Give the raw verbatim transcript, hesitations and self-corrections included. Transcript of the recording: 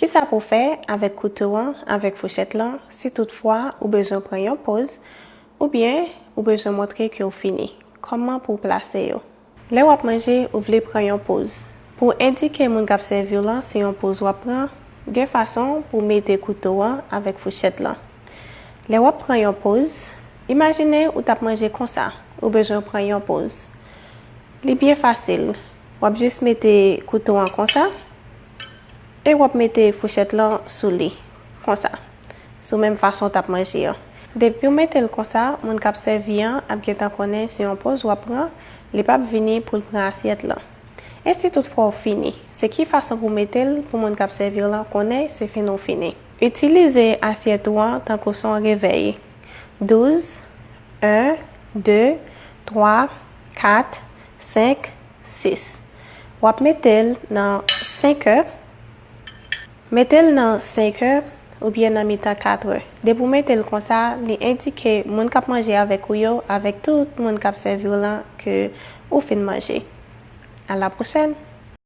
Kisa pou w fè avèk kouto an, avèk fouchèt lan, si toutfwa ou bezwen pran yon poz, oubyen ou bezwen montre ke w fini? Kòman pou w plase yo? Lè w ap manje, ou vle pran yon poz. Pou w endike moun k ap sèvi w lan se yon poz w ap pran, gen fason pou w mete kouto an avèk fouchèt lan. Lè w ap pran yon poz, imajine ou t ap manje konsa, ou bezwen pran yon poz. Li byen fasil. W ap jis mete kouto an konsa e w ap mete fouchèt lan sou li, konsa, sou menm fason w t ap manje an. Depi w mete l konsa, moun k ap sèvi an ap gentan konnen se yon poz w ap pran, li p ap vini pou l pran asyèt lan. E si toutfwa w fini, se ki fason pou w mete l pou moun k ap sèvi w lan konnen se fen ou fini? Itilize asyèt ou an tankou se yon revèy. Douz, en, de, twa, kat, senk, sis. W ap mete l nan senkè. Mete l nan senkè oubyen nan mitan katrè. Depi w mete l konsa, li endike moun k ap manje avèk ou yo, avèk tout moun k ap sèvi w lan ke ou fin manje. A la pwochèn!